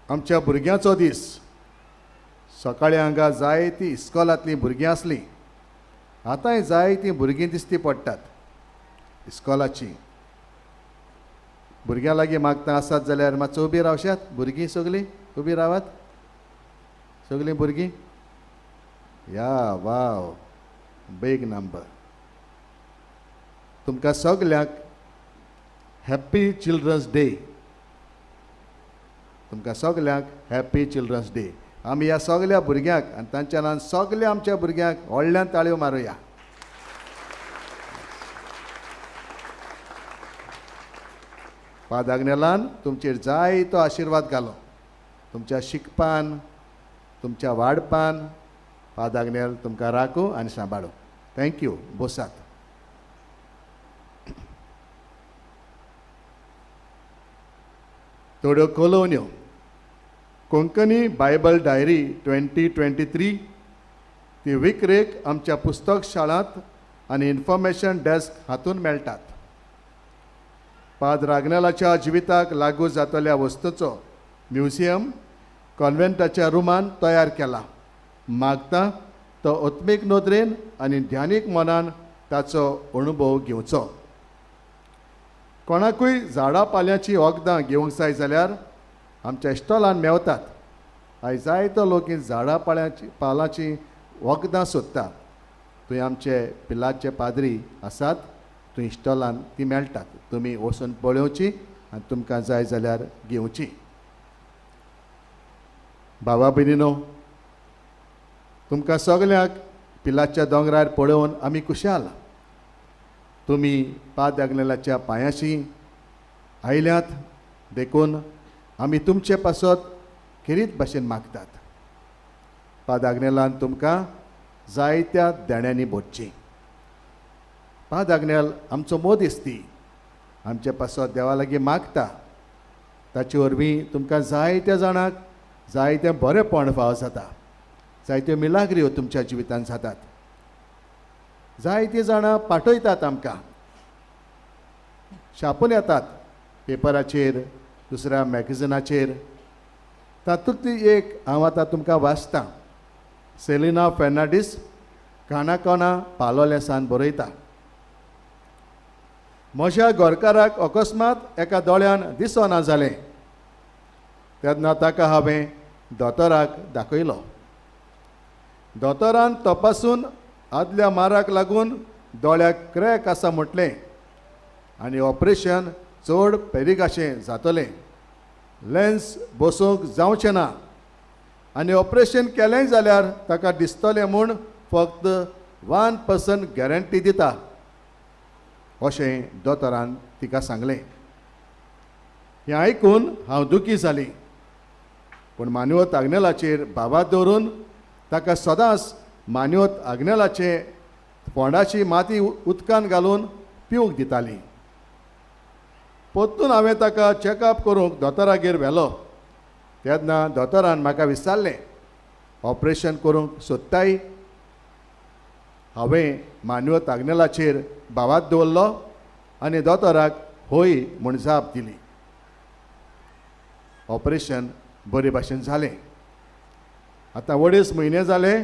आमच्या भुरग्यांचो दीस. सकाळीं हांगा जायतीं इस्कॉलांतलीं भुरगीं आसलीं, आतांय जायतीं भुरगीं दिसती पडटात इस्कॉलाचीं. भुरग्यां लागीं मागता आसात जाल्यार मातसो उबी रावशात. भुरगीं सगळीं उबी रावात, सगळीं भुरगीं. या वाव, बेग नंबर. तुमकां सगल्यांक हॅप्पी चिल्ड्रन्स डे. तुमकां सगल्यांक हॅप्पी चिल्ड्रन्स डे. आमी ह्या सगल्या भुरग्यांक आनी तांच्या नांवान सगल्या आमच्या भुरग्यांक व्हडल्यान ताळयो मारुया. पादाग्नेलान तुमचेर जायतो आशिर्वाद घालो, तुमच्या शिकपान, तुमच्या वाडपान पादाग्नेल तुमकां राखू आनी सांबाळू. Thank you. बोसात. थोड्यो कलोवण्यो. कोंकणी बायबल डायरी 2023 ती विक्रेक आमच्या पुस्तक शाळांत आनी इन्फॉर्मेशन डेस्क हातून मेळटात. पाद रागनेलाच्या जिविताक लागू जातल्या वस्तूचो म्युझियम कॉन्व्हेंटाच्या रुमान तयार केला. मागता तो आत्मीक नदरेन आनी ध्यानीक मनान ताचो अणभव घेवचो. कोणाकूय झाडां पाल्याची वखदां घेवंक जाय जाल्यार आमच्या इस्टॉलान मेवतात. आयज जायतो लोक ही झाडां पालाची वखदां सोदता. थंय आमचे पिलाचे पाद्री आसात, थंय इस्टॉलान ती मेळटात. तुमी वचून पळोवची आनी तुमकां जाय जाल्यार घेवची. बाबा भयणीनो, तुमकां सगल्यांक पिलाच्या दोंगरार पळोवन आमी खुशाल. तुमी पाद आग्नेलाच्या पांयाशी आयल्यात देखून आमी तुमचे पासत खेरीत भाशेन मागतात. पाद आग्नेलान तुमकां जायत्या देण्यांनी भरची. पाद आग्नेल आमचो मोदिस्ती आमचे पासत देवा लागीं मागता. ताचे वरवीं तुमकां जायत्या जाणांक जायतें बरेंपण फावो जाता, जायत्यो मिलाग्र्यो तुमच्या जिवितांत जातात. जायतीं जाणां पाठयतात आमकां, छापून येतात पेपराचेर, दुसऱ्या मॅगझिनाचेर. तातूंतली एक हांव आतां तुमकां वाचतां. सेलिना फेर्नांडीस काणाकोणा पालोलेसान बरयता, म्हज्या घरकाराक अकस्मात एका दोळ्यान दिसना जालें तेन्ना ताका हांवें दोतोराक दाखयलो. दोतोरान तपासून आदल्या माराक लागून दोळ्याक क्रॅक आसा म्हटलें आनी ऑपरेशन चड पेरिगाशें जातलें, लेन्स बसोवंक जावचें ना आनी ऑपरेशन केलें जाल्यार ताका दिसतलें म्हूण फक्त 1% गॅरंटी दिता अशें दोतोरान तिका सांगलें. हें आयकून हांव दुखी जाली, पूण मान्यवत आग्नेलाचेर बाबा दवरून ताका सदांच मान्यवत आग्नेलाचे फोंडाची माती उदकान घालून पिवंक दिताली. परतून हांवें ताका चॅकअप करूंक दोतोरागेर व्हेलो तेन्ना दोतोरान म्हाका विचारलें, ऑपरेशन करूंक सोदताय? हांवें मान्यवत आग्नेलाचेर भावात दवरलो आनी दोतोराक हय म्हूण जाप दिली. ऑपरेशन बरे भाशेन जालें. आतां 2.5 म्हयने जाले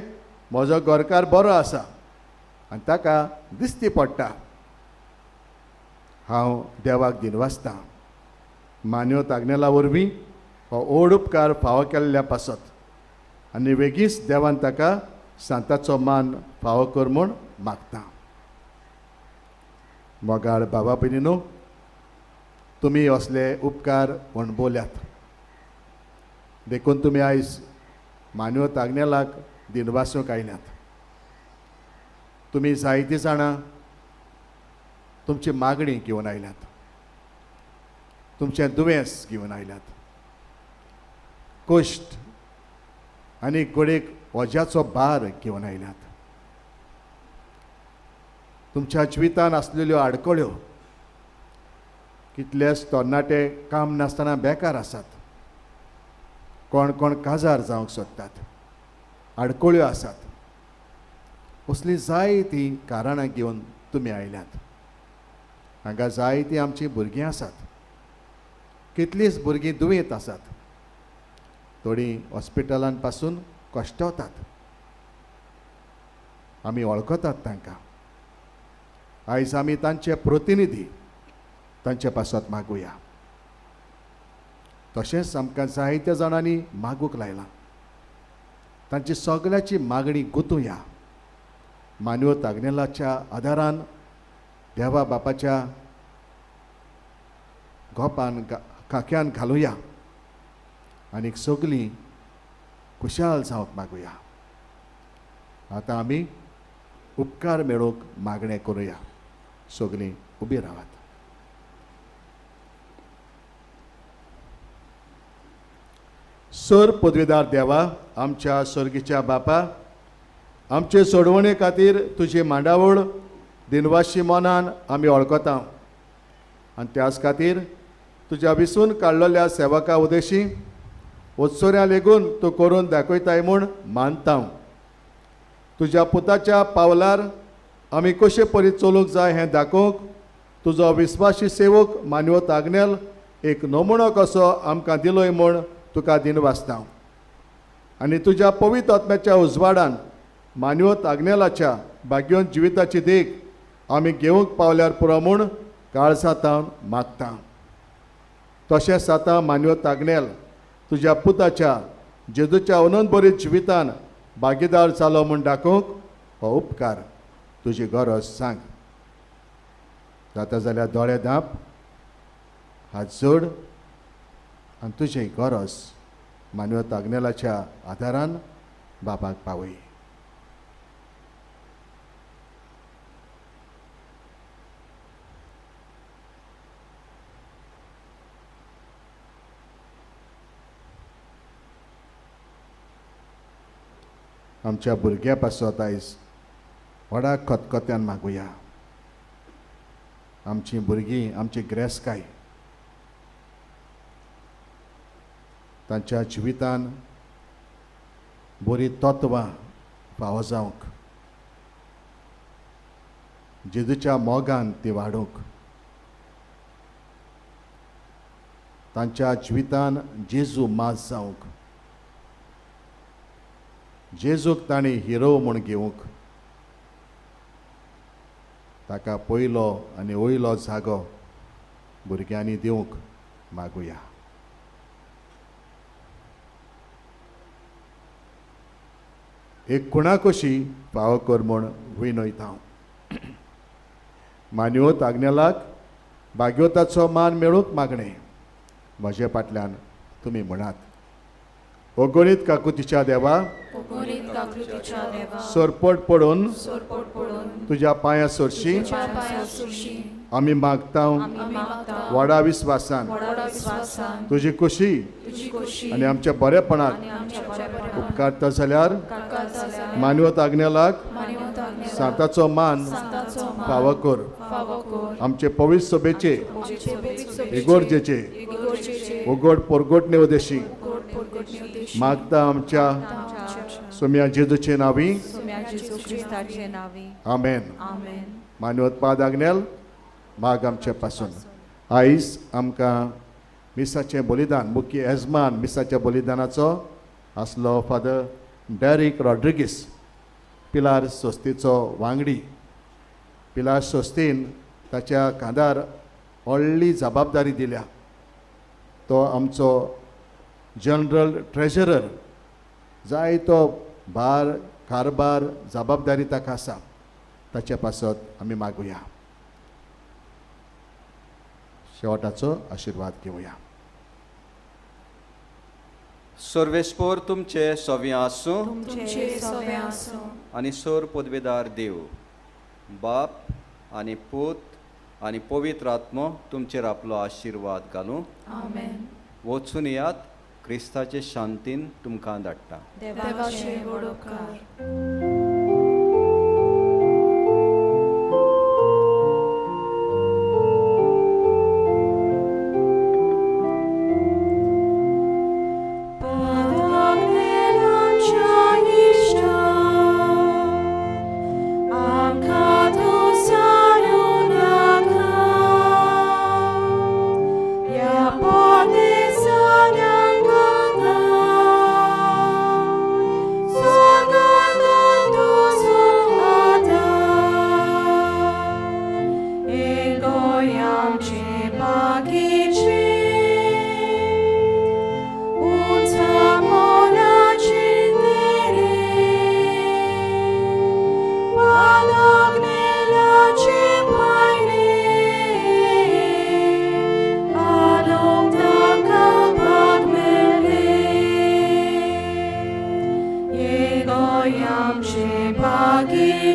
म्हजो घरकार बरो आसा आनी ताका दिसती पडटा. हांव देवाक दिनवासतां मान्यवत आग्नेला वरवीं हो व्हड उपकार फावो केल्ल्या पासत आनी वेगींच देवान ताका सांताचो मान फावो कर म्हूण मागता. मोगाळ बाबा भयणीनो, तुमी असले उपकार अणभवल्यात देखून तुमी आयज मान्यवत आग्नेलाक दिनवासूंक आयल्यात. तुमी जायतीं जाणां तुमची मागणी घेवन आयल्यात, तुमचें दुयेंस घेवन आयल्यात, कश्ट आनी गोडेक वज्याचो भार घेवन आयल्यात. तुमच्या जिवितान आसलेल्यो आडकळ्यो, कितलेच तरणाटे काम नासतना बेकार आसात, कोण कोण काजार जावंक सोदतात, आडकळ्यो आसात, असलीं जायतीं कारणां घेवन तुमी आयल्यात. हांगा जायतीं आमचीं भुरगीं आसात, कितलींच भुरगीं दुयेंत आसात, थोडीं हॉस्पिटलान पासून कश्टवतात, आमी वळखतात तांकां. आयज आमी तांचे प्रतिनिधी तांचे पासत मागुया. तशेंच आमकां जायत्या जाणांनी मागूंक लायलां, तांची सगळ्याची मागणी गुंतुया. मान्यवत आग्नेलाच्या आदारान देवा बापाच्या गोपान खाक्यान घालुया आनी सगळीं खुशाल जावंक मागुया. आतां आमी उपकार मेळोवंक मागणें करुया. सगळीं उबी रावात. सर पदवीदार देवा, आमच्या सर्गीच्या बापा, आमचे सोडवणे खातीर तुजी मांडावळ दिनवाशी मनान आमी वळखता आनी त्याच खातीर तुज्या विसून काडलेल्या सेवका उदेशी उत्सोऱ्या लेगून तूं करून दाखयताय म्हूण मानता. तुज्या पुताच्या पावलार आमी कशे परी चलूंक जाय हें दाखोवंक तुजो विस्वासी सेवक मान्यवत आग्नेल एक नमुनो कसो आमकां दिलोय म्हूण तुका दिनवासता. आनी तुज्या पवित्र आत्म्याच्या उजवाडान मान्यवत आग्नेलाच्या भाग्योन जिविताची देख आमी घेवंक पावल्यार पुरो म्हूण काळजांत मागता. तशेंच आतां मान्यवत आग्नेल तुज्या पुताच्या जेजूच्या अनंत जिवितान भागीदार जालो म्हूण दाखोवंक हो उपकार तुजी गरज सांग. जाता जाल्यार दोळे धांप, हात जोड आनी तुजी गरज मान्यवत आग्नेलाच्या आदारान बापाक पावय. आमच्या भुरग्यां पासत आयज व्हडा खतखत्यान मागुया. आमचीं भुरगीं, आमची ग्रेसकाय तांच्या जिवितान बरीं तत्वां फावो जावंक, जेजूच्या मोगान ती वाडूंक, तांच्या जिवितान जेजू मास जावंक, जेजूक तांणी हिरो म्हूण घेवंक, ताका पयलो आनी वयलो जागो भुरग्यांनी दिवंक मागुया. एक कुणा कशी फावो कर म्हूण विनयता हांव. मान्योत आग्नेलाक भाग्योताचो मान मेळूंक मागणें म्हजे फाटल्यान तुमी म्हणात. अगणीत काकुतीच्या देवा, सरपट पडून तुज्या पांया सरशी आमी मागता व्हडा विस्वासान तुजी खुशी आनी आमच्या बरेपणाक उपकारता जाल्यार मानवत आग्नेलाक सांताचो मान फावो कर. आमचे पवित्र सभेचे इगोर्जेचे उगड पोरगोटणे उदेशी मागता आमच्या सोम्या जेजूचे नावी. आमेन. मानवत आग्नेल माग आमचे पासून. आयज आमकां मिसाचें बलिदान मुख्य येजमान मिसाच्या बलिदानाचो आसलो फादर डेरिक रॉड्रिगीस, पिलार संस्थेचो वांगडी. पिलार संस्थेन ताच्या खांदार व्हडली जबाबदारी दिल्या. तो आमचो जनरल ट्रेजरर, जायतो भार कारभार जबाबदारी ताका आसा. ताचे पासत आमी मागुया, शेवटाचो आशिर्वाद घेवया. सर्वेस्पोर तुमचे सवे आसूं आनी सोर पदवेदार देव बाप आनी पूत आनी पवित्र आत्मो तुमचेर आपलो आशिर्वाद घालूं. वचून येयात, क्रिस्ताचे शांतीन तुमकां धाडटा. देवाचे व्हड उपकार.